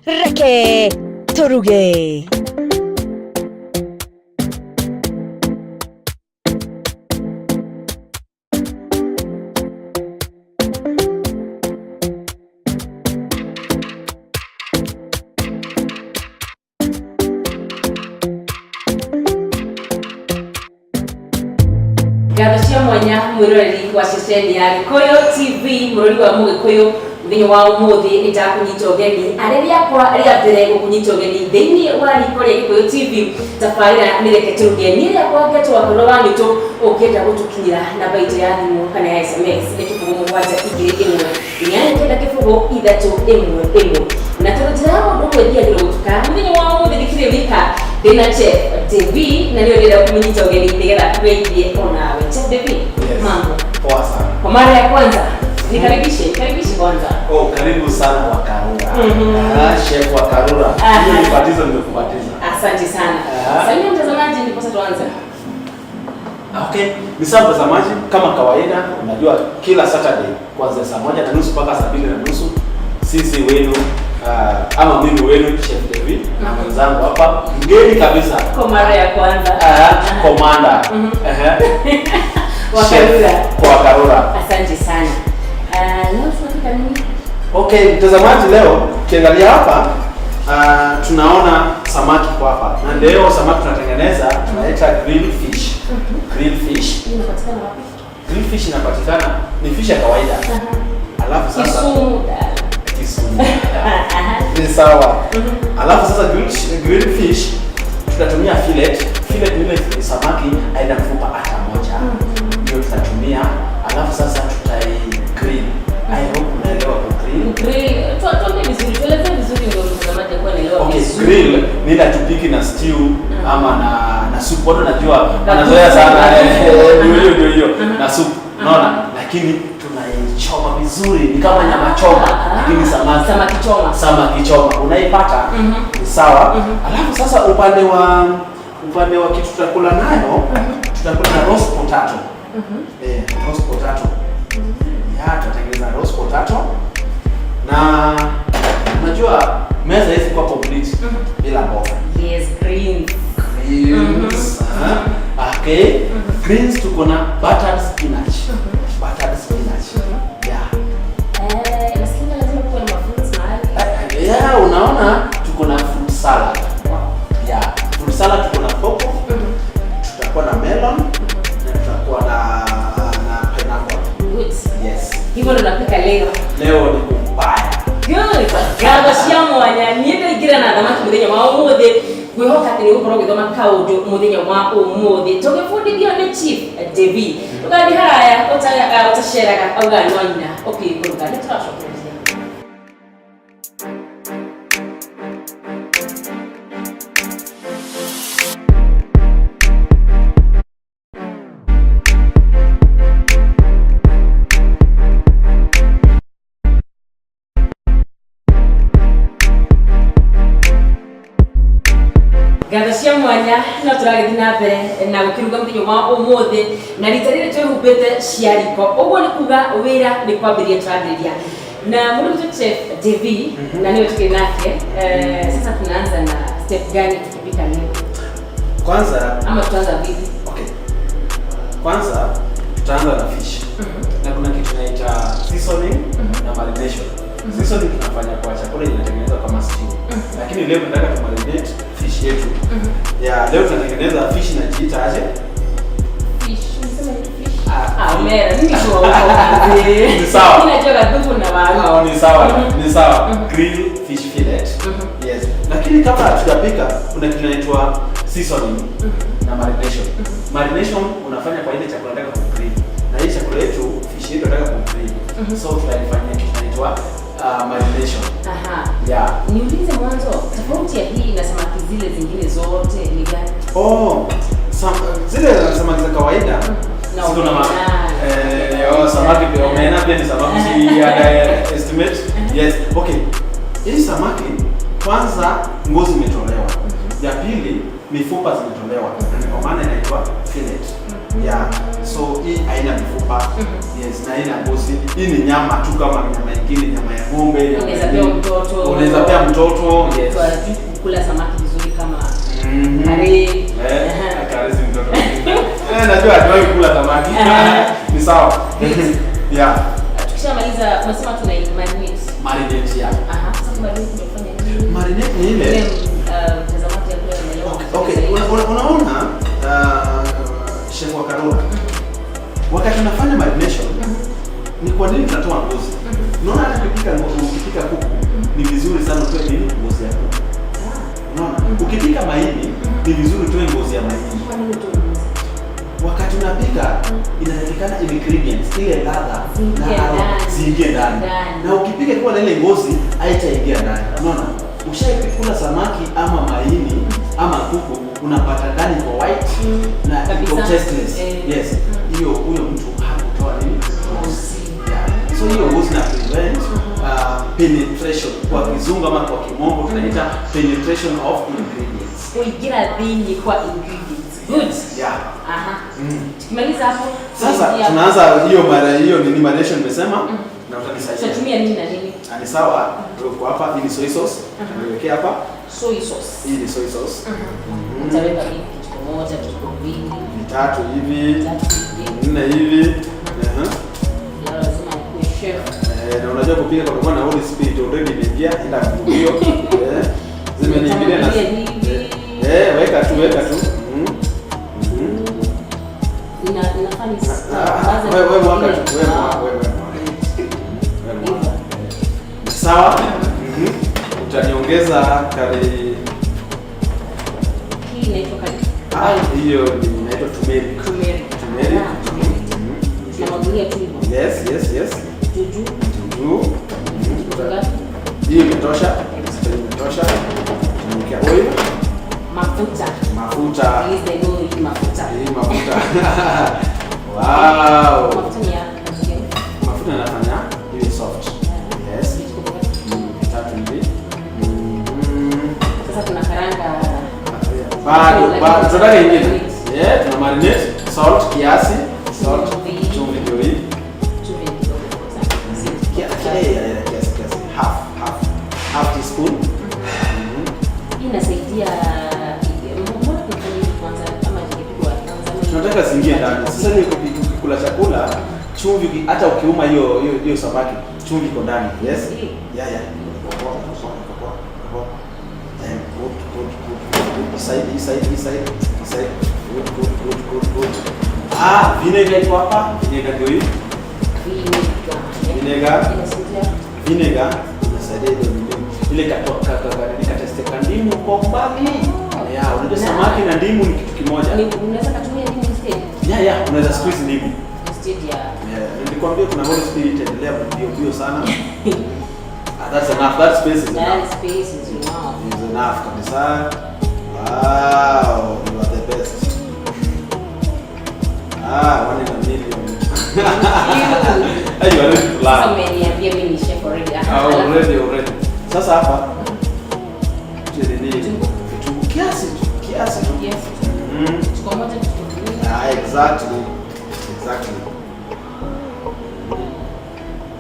Reke turuge. Ngatho cia mwanya mwiroreri wa ceceni ya Gĩkũyũ TV, mũrũri wa Mũgĩkũyũ. Mũthenya wa ũmũthĩ nĩ ndakũnyita ũgeni arĩ rĩakwa rĩa mbere gũkũnyita ũgeni thĩinĩ wa riko rĩa Gĩkũyũ TV, tabarĩra nĩ Reke Tũruge. Niĩ rĩakwa ngetwo Wakũrũ wa Nĩtũ. Ũngĩenda gũtũkinyĩra, namba itũ ya thimũ kana ya SMS nĩ 07218900311. Na tondũ njĩra ya mũndũ ũmwe ĩthiagĩrwo gũtuka, mũthenya wa ũmũthĩ ndikĩrĩ wika, ndĩna Chef Devi na nĩwe ndĩrenda kũmũnyita ũgeni nĩgetha tũgeithie onawe. Chef Devi. Yes. Mambo? Poa sana. Kwa mara ya kwanza nikaribishe, nikaribishe kwanza. Oh, karibu sana Wakarura. Ah, chef Wakarura. Hiyo ni batizo nimekubatiza. Asante sana. Salimia mtazamaji ndiposa tuanze. Okay, ni sawa mtazamaji, kama kawaida, unajua kila Saturday kuanzia saa 1:30 mpaka saa 2:30 sisi wenu ama mimi wenu Chef David na mwenzangu hapa mgeni kabisa kwa mara ya kwanza Commander. Wakarura. Chef Wakarura. Asante sana. Leo tunapika nini? Okay, mtazamaji, leo ukiangalia hapa tunaona samaki kwa hapa. Na leo samaki tunatengeneza tunaita grilled fish. Grilled fish. Hii inapatikana wapi? Grilled fish inapatikana, ni fish ya kawaida. Alafu sasa Kisumu. Kisumu. Ni sawa. Alafu sasa grilled fish tutatumia fillet. Fillet ni ile samaki haina mfupa hata moja. Ndio tutatumia. Alafu sasa tutai grill. I hope unaelewa ku grill. Grill. Tuambie vizuri, tueleze vizuri ndio mtazamaji akuwe anaelewa Okay, vizuri. grill ni ile tupiki na stew ama na soup. Watu najua wanazoea sana ndio hiyo ndio hiyo na soup. Unaona? Lakini tunaichoma vizuri, ni kama nyama choma, lakini samaki. Samaki choma. Samaki choma unaipata. Ni sawa. Alafu sasa upande wa kitu tutakula nayo, tutakula na roast potato. Roast potato. Ya, tutatengeneza roast potato. Na unajua meza hizi kwa complete bila mboga. Yes, greens. Greens. Okay. Greens tuko na buttered spinach. Buttered spinach. Yeah. Nasikia lazima kuwe na fruits mahali. Yeah, unaona tuko na fruit salad. Wow. Yeah, fruit salad tuko na pawpaw, tutakuwa na melon na tutakuwa na pineapple. Good. Yes. Hivyo ndo napika leo. Leo ni kubaya. Good. Ngatho cia mwanya. Niĩ ndaingĩra na thamaki mũthenya wa ũmũthĩ, ngwĩhoka atĩ nĩ ũgũkorwo ũgĩthoma kaũndũ mũthenya wa ũmũthĩ tũgĩbundithio nĩ Chief Devi. Ndũgathiĩ haraya, ũtaceraga augaga no nyina ũkĩkũruga. Nĩ tũracokereria. Ngatho cia mwanya. No tũragĩthiĩ na mbere na gũkĩruga mũthenya wa ũmũthĩ, na rita rĩrĩ twĩhumbĩte cia riko, ũguo nĩ kuga wĩra nĩ kwambĩrĩria tũrambĩrĩria na mũndũ witũ Chef Devi na nĩwe tukĩrĩ nake. Sasa tunaanza na step gani tukipika leo? Kwanza ama tutaanza vipi? Okay. Kwanza tutaanza na fish. Na kuna kitu tunaita seasoning na marination. Seasoning tunafanya kwa chakula inatengenezwa kama stew. Lakini leo tunataka tu marinate fish yetu. Yeah, leo tunatengeneza fish inajiita aje? Fish, unasema ni fish? Ah, Ah, omera, mimi sio huko. Ni sawa. Mimi najua kadufu na waru. Ah, ni sawa, ni sawa. Grill fish fillet. Yes. Lakini kabla hatujapika kuna kitu inaitwa seasoning na marination. Marination unafanya kwa ile chakula unataka ku grill. Na hii chakula yetu, fish yetu tunataka ku grill. So tutaifanyia kitu inaitwa marination. Yeah. Niulize mwanzo, tofauti ya hii na samaki zile zingine zote ni gani? Oh, zile samaki za kawaida Na ziko na omena. Oh, samaki pia omena pia ni samaki, si estimate. Yes. Okay. Hii samaki kwanza ngozi imetolewa. Ya pili mifupa zimetolewa. Kwa maana inaitwa fillet. Yeah. So hii haina mifupa. Yes, na haina ngozi. Hii ni nyama tu kama nyama nyingine, nyama ya ng'ombe, nyama Unaweza ya pewa nini. mtoto. Unaweza pea mtoto. Yes. Mtu hajui kukula samaki vizuri kama Kare. Eh, Kare si mtoto. Eh, najua hajawahi kula samaki. Ni sawa. Yeah. Tukishamaliza umesema tuna marinate. Marinate, yeah. Aha. Sasa marinate tumefanya nini? Marinate ni ile. Ile mtazamaji ambaye anaelewa. Okay, unaona Chef wa Karura. Wakati unafanya marination, ni kwa nini tunatoa ngozi? Unaona hata ukipika kuku ni vizuri sana utoe nini? Ngozi ya kuku. Unaona? Ukipika maini ni vizuri utoe ngozi ya maini. Kwa nini utoe ngozi? Wakati unapika inatakikana ingredients ile ladha Ziingie na aroma ndani. ziingie ndani. Ndani. Na ukipika ikiwa na ile ngozi haitaingia ndani. Unaona? Ushaikula samaki ama maini ama kuku unapata ndani kwa white na iko Kabisa. tasteless. Yes. Hiyo huyo mtu hakutoa nini? Ngozi. Yeah. So hiyo ngozi na prevent penetration kwa kizungu ama kwa kimombo tunaita penetration of ingredients. Kuingia dhini kwa ingredients. Good. Yeah. Aha. Tukimaliza hapo Sasa tunaanza hiyo mara hiyo nini marination nimesema na utanisaidia. Tutatumia nini na nini? Ah, ni sawa. Uko hapa, hii ni soy sauce. Niwekea hapa. Soy sauce. Hii ni soy sauce. Utaweka vipi? Kijiko moja, kijiko mbili, Vitatu hivi, tatu hivi. nne hivi. Aha. Leo lazima nikuwe chef. Eh, na unajua kupika kwa na Holy Spirit already imeingia enda mbio. Eh. Zimeniingilia na Nitamwagilia hivi. Eh, weka tu, weka tu. Inafaa ni Ah, ah, wewe mwaka tu, wewe mwaka, wewe mwaka. Wewe mwaka. Sawa? Utaniongeza curry. Hii inaitwa curry. Ah, hiyo ni inaitwa turmeric. Turmeric. Turmeric. Ah, turmeric. Tunamwagilia tu hivyo. Yes. Juju. Juju. Kijiko ngapi? Hii imetosha. Sasa hii imetosha. Tumewekea oil, Mafuta. mafuta. At least they know hii mafuta. Hii mafuta. Wow. Mafuta ni ya Mafuta yanafanya iwe soft. Yes. Kijiko ngapi? Tatu hivi. Sasa tunakaranga. Bado bado tunataka ingine. Yeah, tuna marinate salt kiasi, salt, Chumvi. chumvi ndio hii. Chumvi kidogo. Kiasi, kiasi kiasi. Half teaspoon. Hii inasaidia, mbona tunafanya hivi kwanza ama ikipikwa kwanza ama Tunataka ziingie ndani. Sasa ni ukikula chakula, chumvi hata ukiuma hiyo hiyo hiyo samaki, chumvi iko ndani. Yes. Yeah. Iko poa, iko poa, iko poa, iko poa. Then good, good, good, good, good. Side, side, side, side. Good, good, good, good, good. Ah, vinegar iko hapa. Vinegar ndio hii. Vinegar. Vinegar. Inasaidia. Vinegar inasaidia ile nini? Ile kato ka ka ka ka taste ka ndimu kwa umbali. Yeah, unajua samaki na ndimu ni kitu kimoja. Ni unaweza kutumia ndimu instead. Yeah, unaweza squeeze ndimu. Instead ya Yeah, nilikwambia kuna Holy Spirit endelea mbio mbio sana. Ah, that's enough. That space is that enough. space is enough. Is enough kabisa. Wow, you are the best. Ah, one in a million. Hey, you are ready to Sasa learn. umeniambia mimi ni chef already. Ah, Aha, alafu- already. Sasa hapa nini? Vitunguu kiasi tu, kiasi tu. Yes. Kijiko moja, kijiko mbili. Ah, exactly. Exactly.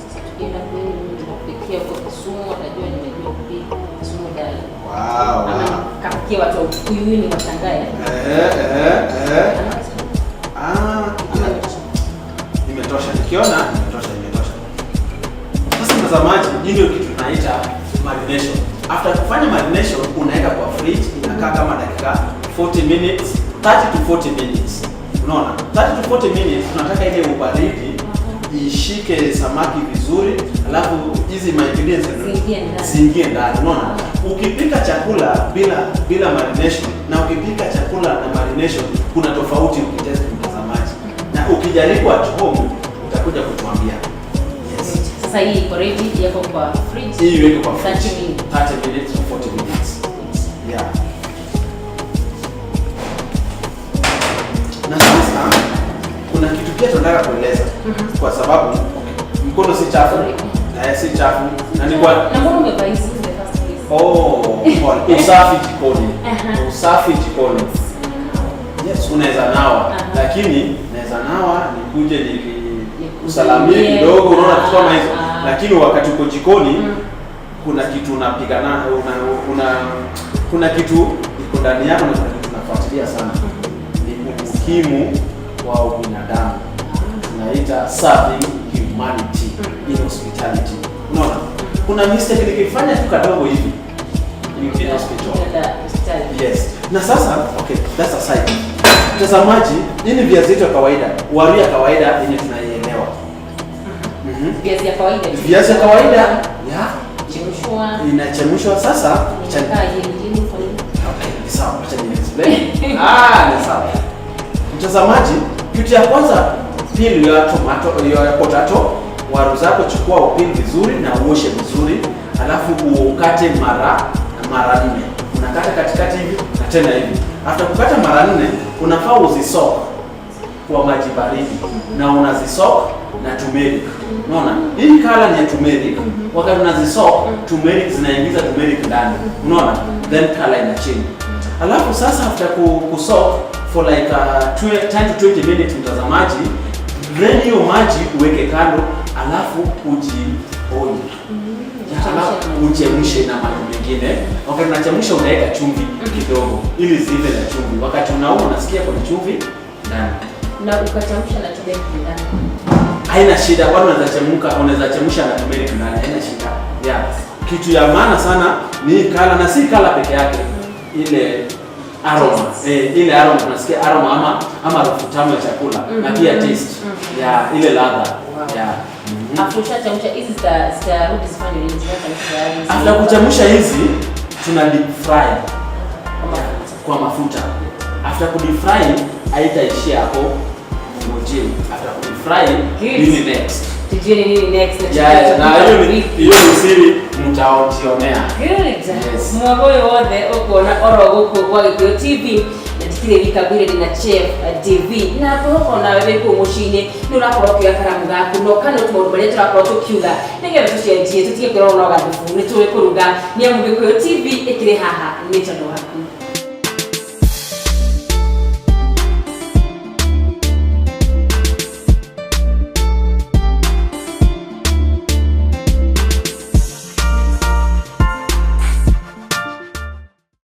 Sasa tukienda kwenu nitakupikia huko Kisumu, watajua nimejua kupika Kisumu dal. Wow. Ama Wow. nikapikia watu wa Ukikuyuni washangae. Eh. Ah, Ama imetosha? imetosha. Nikiona imetosha, imetosha. Sasa mtazamaji, hii ndio kitu tunaita marination. After kufanya marination, unaweka kwa fridge, inakaa kama dakika 40 minutes, 30 to 40 minutes. Unaona? 30 to 40 minutes tunataka ile ubaridi ishike samaki vizuri, alafu hizi ingredients Ziingie ndani. ziingie ndani. Unaona? Ukipika chakula bila marination na ukipika chakula na marination kuna tofauti ukitest, mtazamaji. Na ukijaribu at home utakuja kutuambia. Yes. Sasa hii iko ready, yako kwa fridge. Hii iweke kwa fridge. 30 minutes. 30 minutes to 40 minutes. Yeah. Na sasa kuna kitu pia tunataka kueleza kwa sababu okay, mkono si chafu na si chafu na ni kwa Na mbona umevaa hizi in the first place? Oh, pole. Usafi jikoni. Usafi jikoni. Yes, unaweza nawa lakini naweza nawa nikuje niki usalamie kidogo, unaona vitu kama hizo, lakini wakati uko jikoni Kuna kitu unapigana, una kuna kitu iko ndani yako na kuna kitu unafuatilia sana, ni umuhimu wa ubinadamu, tunaita serving humanity in hospitality. Unaona, kuna mistake nikifanya tu kadogo hivi in hospital. Unaenda hospitali. Yes. Na sasa, okay, that's aside. Mtazamaji, hii ni viazi yetu ya kawaida, waru ya kawaida yenye tunaielewa. Viazi ya kawaida. Viazi ya kawaida ya Chemshwa. Inachemshwa sasa. Inakaa yeni yeni kwa nini? Okay, ni sawa, acha ni explain. Ah, ni sawa. Mtazamaji, kitu ya kwanza, peel your tomato, your potato, waru zako chukua upeel vizuri na uoshe vizuri, alafu ukate mara nne. Unakata katikati hivi na tena hivi. After kukata mara nne, unafaa uzisoak kwa maji baridi na unazisoak na turmeric. Unaona? Hii color ni ya turmeric. Wakati unazisoak, turmeric zinaingiza turmeric ndani. Unaona? Then color ina change. Alafu sasa after kusoak for like 10 to 20 minutes, mtazamaji, drain hiyo maji uweke kando, alafu uji oil. Alafu uchemshe na maji mengine. Wakati unachemsha unaweka chumvi kidogo ili ziive na chumvi. Wakati unauma unasikia kuna chumvi ndani. Na ukachemsha na turmeric ndani. Haina shida, bado unaweza chemka, unaweza chemsha na turmeric ndani, haina shida. Yeah. Kitu ya maana sana ni color, na si color peke yake, ile aroma. Taste. Eh, ile aroma, tunasikia aroma ama harufu tamu ya chakula na pia taste. Yeah, ile ladha. Wow. Yeah. After ushachemsha hizi zitarudi zifanye nini? Zitachemsha tayari. After kuchemsha hizi tuna deep fry Kwa mafuta. Kwa mafuta. After kudeep fry haitaishia hapo, ngojee. After kudeep fry Good. nini next? Tujue ni nini next na Yeah, na hiyo ni vipi. hiyo ni siri mtaojionea. Good. Yes. Mwaka ũyũ wothe ũkuona oro gũkũ gwa Gĩkũyũ TV na nditirĩ wika, ngwĩre ndĩna Chef TV na ngũhoka onawe wĩ kũu mũciĩ-inĩ nĩ ũrakorwo ũkĩoya karamu gaku na ũkanote maũndũ marĩa tũrakorwo tũkiuga nĩgetha tũcenjie, tũtige kwĩrwo no gathubu nĩ tũĩ kũruga, nĩ amu Gĩkũyũ TV ĩkĩrĩ haha nĩ tondũ waku.